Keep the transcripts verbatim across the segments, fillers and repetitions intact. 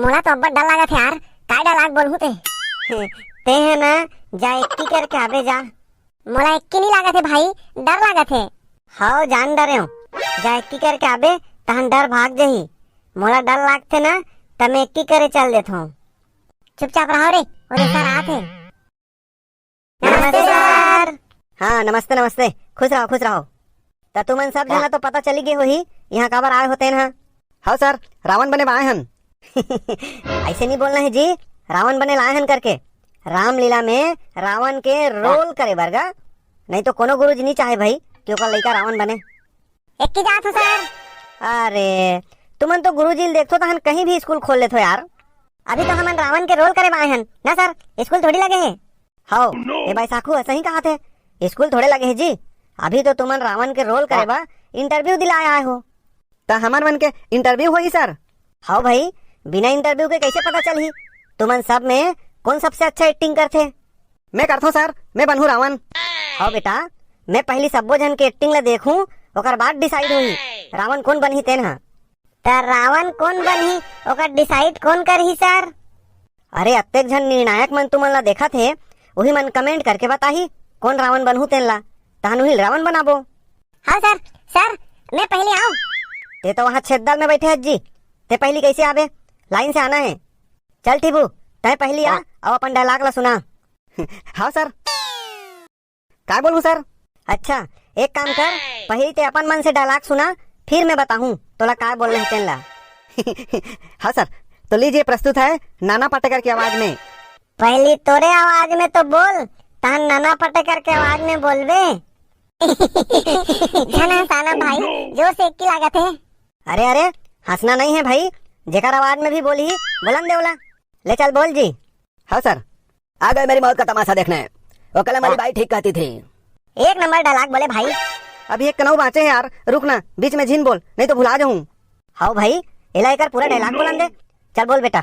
मोला तो अब्बड़ डर लागत हे यार, काय dialogue बोलहूं ते? ते हे ना, जा एक्की करके आबे जा। मोला एक्की नहीं लागत हे भाई, डर लागत हे। हव, जान डरे हूं। जा एक्की करके आबे, तहन डर भाग जही। मोला डर लागथे ना, त मैं एक्की करे चल देथों। चुपचाप रहो रे, ओदे सर आत हे। नमस्ते सर। हाँ, नमस्ते, नमस्ते। खुश रहो, खुश रहो। त तुमन सब झन ला तो पता चली गे होही, यहाँ काबर आए हो तेन हा। हव सर, रावण बने बर आए हन। ऐसे नहीं बोलना है जी, रावण बने लाए हन करके। रामलीला में रावण के role करे बर गा, नहीं तो कोनो गुरुजी नहीं चाहे भाई कि ओकर लइका रावण बने। एक्की जात हो सर। अरे, तुमन तो गुरुजी ल देखथो तहन कहीं भी स्कूल खोल लेथो यार। अभी तो हमन रावण के role करे बर आए हन ना सर, स्कूल थोड़ी लगे हे। हव, ए बैसाखू, ऐसा ही कहा थे, स्कूल थोड़े लगे हे जी। अभी तो तुमन रावण के role करे बर interview दिलाए आए हो। त हमर मन के interview होही सर? हव भाई, बिना interview के कैसे पता चलही तुमन सब में कौन सबसे अच्छा acting करथे? मैं करथों सर, मैं बनहूं रावण। हव बेटा, मैं पहली सब्बो झन के acting ला देखहूं, ओकर बाद decide होही रावण कौन बनही तेन हा। त रावण कौन बनही, ओकर decide कौन करही सर? अरे, अतेक झन निर्णायक मन तुमन ला देखत हे, उही मन comment करके बताही, कौन रावण बनहू तेन ला, तहन उही ल रावण बनाबो। हाँ सर, सर, मैं पहली आऊं। ते तो वहाँ छेदल में बैठे हस जी, ते पहली कैसे आबे? लाइन से आना है। चल टीबू, तैं पहली आ, हाँ। अउ अपन dialogue ला सुना। हाँ सर। काय बोलूं सर? अच्छा, एक काम कर, पहली ते अपन मन से dialogue सुना, फिर मैं बताहूं तोला काय बोलना है तेन ला। हाँ सर, तो लीजिए प्रस्तुत है नाना पाटेकर की आवाज में। पहली तोरे आवाज में तो बोल, तहन नाना पाटेकर के आवाज में बोलबे। झन हंसाना भाई, जोर से एक्की लागत हे। अरे अरे, हंसना नहीं है भाई, जेकर आवाज में भी बोलही, बोलन दे ओला। ले चल बोल जी। हाँ सर। आ गए मेरी मौत का तमाशा देखने। वो कलम वाली हाँ। बाई ठीक कहती थी। एक नंबर dialogue बोले भाई। अभी एक कनऊ बाँचे हे यार, रुक ना, बीच में झिन बोल, नहीं तो भुला जाऊं। हव भाई, एला एकर पूरा dialogue बोलन दे। चल बोल बेटा।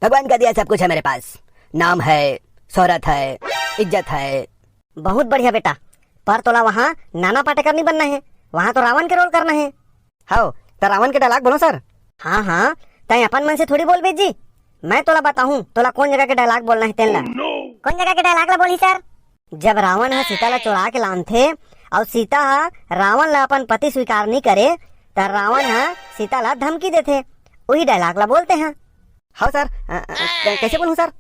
भगवान का दिया सब कुछ है मेरे पास, नाम है, शोहरत है, इज्जत है। बहुत बढ़िया बेटा, पर तोला वहाँ नाना पाटेकर नहीं बनना है, वहाँ तो रावण के role करना है। हव, त रावण के dialogue बोलो सर। हाँ हाँ, तैं अपन मन से थोड़ी बोलबे जी। मैं तोला बताहूँ, तोला कौन जगह के dialogue बोलना है तेन ला। कौन जगह के dialogue ला बोलही सर? जब रावण ह सीता ला चोरा के लानथे अउ सीता ह रावण ला अपन पति स्वीकार नहीं करे, त रावण ह सीता ला धमकी देथे, उही dialogue ला बोलते हैं। हव सर, अ, अ, कै-, कैसे बोलूं सर?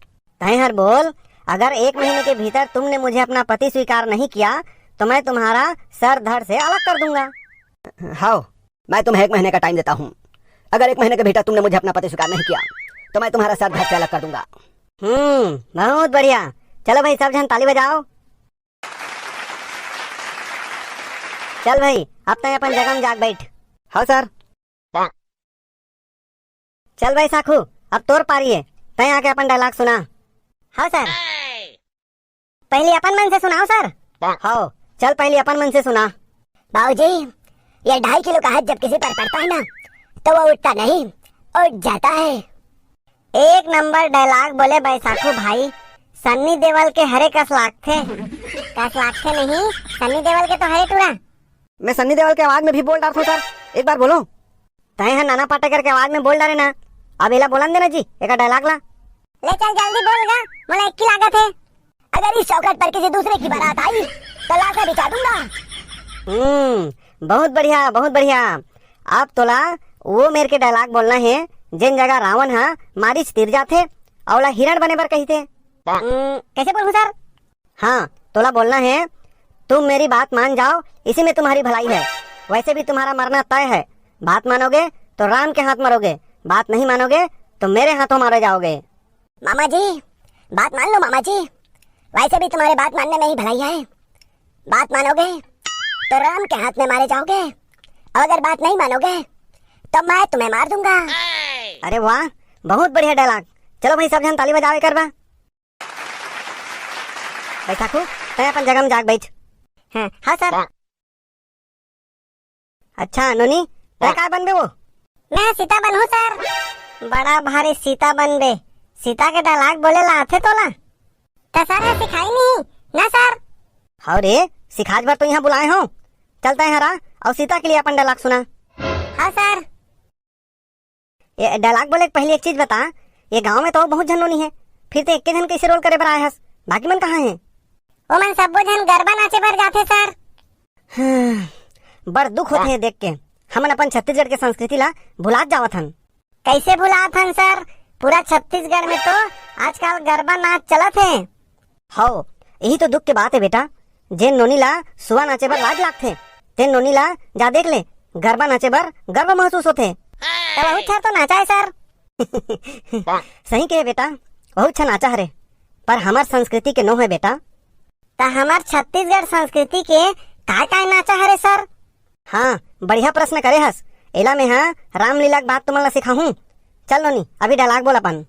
तैं हर बोल, अगर एक महीने के भीतर तुमने मुझे अपना पति स्वीकार नहीं किया, तो मैं तुम्हारा सर धड़ से अलग कर दूंगा। हव, मैं तुम्हें एक महीने का time देता हूँ। अगर एक महीने के भीतर तुमने मुझे अपना पति स्वीकार नहीं किया, तो मैं तुम्हारा सर धड़ से अलग कर दूंगा। हम्म, बहुत बढ़िया। चलो भाई, सब झन ताली बजाओ। चल भाई, अब तैं अपन जगह में जाके बैठ। हव सर। चल भाई साखू, अब तोर पारी है, तैं आके अपन dialogue सुना। हव सर। पहली अपन मन से सुनाओ सर। हव, चल पहली अपन मन से सुना। बाबूजी, ये ढाई किलो का हाथ जब किसी पर पड़ता है ना, तो वो उठता नहीं, उठ जाता है। एक नंबर dialogue बोले बैसाखू भाई, सन्नी देवल के हरे कस लागथे। कस लागथे नहीं, सन्नी देवल के तो हरे टूरा। मैं सन्नी देवल के आवाज में भी बोल डारथों सर, एक बार बोलो। तैं ह नाना पाटेकर के आवाज में बोल डारे ना, अब एला बोलन देना जी, एकर dialogue ला। ले चल जल्दी बोल गा, मोला एक्की लागत हे। अगर इस चौखट पर किसी दूसरे की बारात आई, तो लाशें बिछा दूंगा। हम्म, बहुत बढ़िया, बहुत बढ़िया। अब तोला वो मेर के dialogue बोलना है, जेन जगह रावण ह मारीच तीर जाथे, अउ ओला हिरण बने बर कहिथे। हम्म, कैसे बोलूं सर? हाँ, तोला बोलना है, तुम मेरी बात मान जाओ, इसी में तुम्हारी भलाई है। वैसे भी तुम्हारा मरना तय है। बात मानोगे तो राम के हाथ मरोगे, बात नहीं मानोगे तो मेरे हाथों मारे जाओगे। मामा जी, बात मान लो मामा जी, वैसे भी तुम्हारे बात मानने में ही भलाई है। बात मानोगे तो राम के हाथ में मारे जाओगे, और अगर बात नहीं मानोगे तो मैं तुम्हें मार दूंगा। अरे वाह, बहुत बढ़िया dialogue। चलो भाई, सब झन ताली बजाओ एकर बर। बैसाखू, तैं अपन जगह में जाके बैठ। हाँ, हाँ सर। अच्छा नोनी, तैं काय बनबे वो? मैं सीता बनहूँ सर। बड़ा भारी सीता बनबे। सीता के dialogue बोले ला आथे तोला? त सर ह सिखाई नहीं ना सर। हव रे, सिखाज बर तो यहाँ बुलाए हंव। चल तैं हर आ, अउ सीता के लिए अपन dialogue सुना। हाँ सर। ए, dialogue बोले के पहली एक चीज बता, ये गांव में तो बहुत झन नोनी हे, फिर ते एक्के झन कैसे रोल करे बर आए हस? बाकी मन कहाँ हे? ओमन सब्बो झन गरबा नाचे बर जाथे सर। बड़ दुख होथे ये देख के, हमन अपन छत्तीसगढ़ के संस्कृति ला भुलात जावत हन। कैसे भुलात हन सर? पूरा छत्तीसगढ़ में तो आजकल गरबा नाच चलत हे। हव, यही तो दुख के बात हे बेटा, जेन नोनी ला सुआ नाचे बर लाज लागथे, तेन नोनी ला जा देख ले, गरबा नाचे बर गर्व महसूस होथे। त बहुत झन तो नाचा हे सर। सही कहे बेटा, बहुत झन नाचा हरे, पर हमर संस्कृति के नो हे बेटा। त हमर छत्तीसगढ़ संस्कृति के काय काय नाचा हरे सर? हाँ, बढ़िया प्रश्न करे हस। एला मैं हा रामलीला के बात तुमन ला सिखाहूँ। चल नोनी, अभी डायलॉग बोल अपन।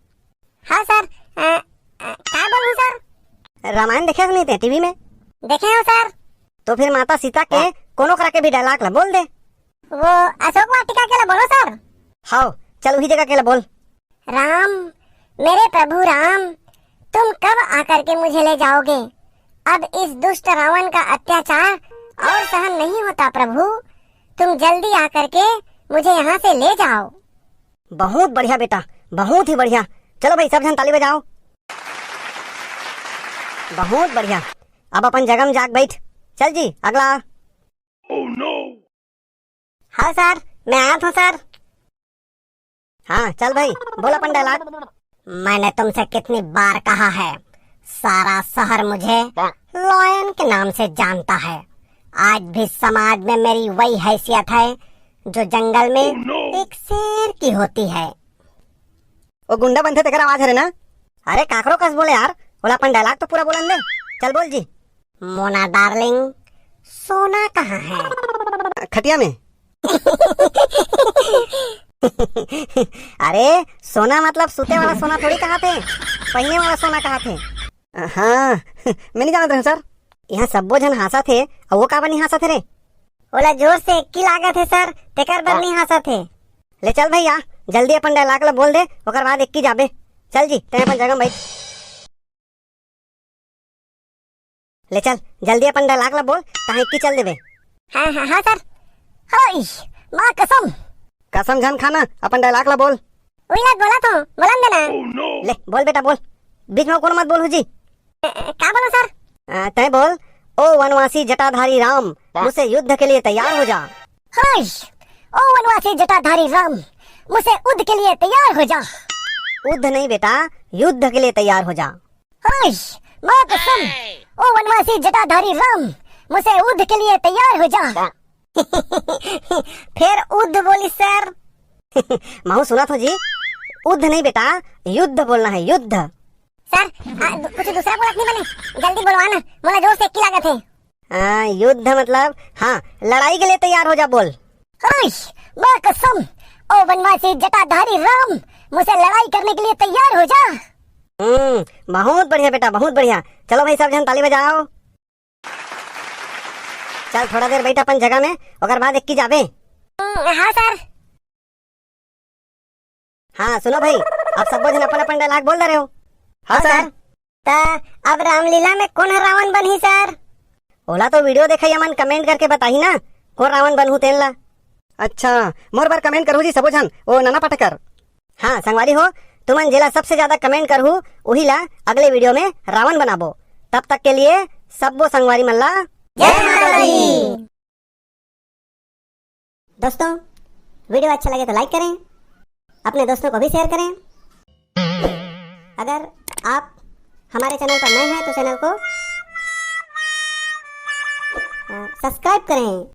हाँ सर, अ, अ, का बोलूं सर? रामायण देखे हस नहीं ते टीवी में? देखे हो सर। तो फिर माता सीता के कोनो करा के भी डायलॉग ला बोल दे। वो अशोक वाटिका के ला बोलो सर। हाव, चल उही जगह के ला बोल। राम, मेरे प्रभु राम, तुम कब आकर के मुझे ले जाओगे? अब इस दुष्ट रावण का अत्याचार और सहन नहीं होता प्रभु, तुम जल्दी आकर के मुझे यहाँ से ले जाओ। बहुत बढ़िया बेटा, बहुत ही बढ़िया। चलो भाई, सब झन ताली बजाओ। बहुत बढ़िया। अब अपन जगह में जाके बैठ। चल जी, अगला। हाँ सर, मैं आया था सर। हाँ, चल भाई, बोल अपन डायलॉग। मैंने तुमसे कितनी बार कहा है, सारा शहर मुझे लॉयन के नाम से जानता है। आज भी समाज में मेरी वही हैसियत है जो जंगल में एक शेर की होती है। वो गुंडा बनथे तेकर आवाज हरे ना? अरे काकरो कस बोले यार, बोला अपन डायलॉग तो पूरा बोलन दे। चल बोल जी। मोना डार्लिंग, सोना कहाँ है? खटिया में। अरे सोना मतलब सूते वाला सोना थोड़ी कहा थे, पहिने वाला सोना कहा थे। हाँ, मैं नहीं जानत रहूं सर। यहाँ सब्बो झन हाँसत हे, अउ वो काबर नहीं हाँसत हे रे? ओला जोर से एक्की लागत हे सर, तेकर बर नहीं हाँसत हे। ले चल भैया, जल्दी अपन डायलॉग ला बोल दे, ओकर बाद एक्की जाबे। चल जी, तैं अपन जगह में बैठ। ले चल, जल्दी अपन डायलॉग ला बोल, तहाँ एक्की चल देबे। हाँ, हाँ, हाँ सर। होई, माँ कसम। कसम झन खाना, अपन डायलॉग ला बोल। उही ला बोलत हूँ, बोलन देना। ले, बोल बेटा, बोल। बीच में कोनो मत बोल जी। अ, अ, का बोलो सर? अ, तैं बोल, ओ वनवासी जटाधारी राम, मुझसे युद्ध के लिए तैयार हो जा। होई, ओ वनवासी जटाधारी राम, मुझसे युद्ध के लिए तैयार हो जा। युद्ध नहीं बेटा, युद्ध के लिए तैयार हो जा। होई, माँ कसम, ओ वनवासी जटाधारी राम, मुझसे युद्ध के लिए तैयार हो जा। फिर युद्ध बोली सर। महू सुनत हो जी, युद्ध नहीं बेटा, युद्ध बोलना है, युद्ध। सर, आ, दु-, कुछ दूसरा बोलत नहीं बने, जल्दी बोलवा ना, मोला जोर से एक्की लागत हे। हाँ, युद्ध मतलब, हाँ, लड़ाई के लिए तैयार हो जा, बोल। होई, माँ कसम, ओ वनवासी जटाधारी राम, मुझसे लड़ाई करने के लिए तैयार हो जा। हम्म, बहुत बढ़िया बेटा, बहुत बढ़िया। चलो भाई, सब झन ताली बजाओ। चल, थोड़ा देर बैठ अपन जगह में, ओकर बाद एक्की जाबे। हम्म, हाँ सर। हाँ, सुनो भाई, अब सब्बो झन अपन अपन डायलॉग बोल दे रहे हो। हाँ हाँ सर। सर। त अब रामलीला में कोन ह रावण बनही सर? ओला तो वीडियो देखइया मन कमेंट करके बताही ना, कोन रावण बनहू तेन ला। अच्छा, मोर बर कमेंट करहू जी सबो झन, ओ नाना पाटेकर। हाँ संगवारी हो, तुमन जेला सबसे ज्यादा कमेंट करहू, उही ला अगले वीडियो में रावण बनाबो। तब तक के लिए सब्बो संगवारी मन ला जय माता दी। दोस्तों, वीडियो अच्छा लगे तो लाइक करें, अपने दोस्तों को भी शेयर करें। अगर आप हमारे चैनल पर नए हैं तो चैनल को, अ, सब्सक्राइब करें।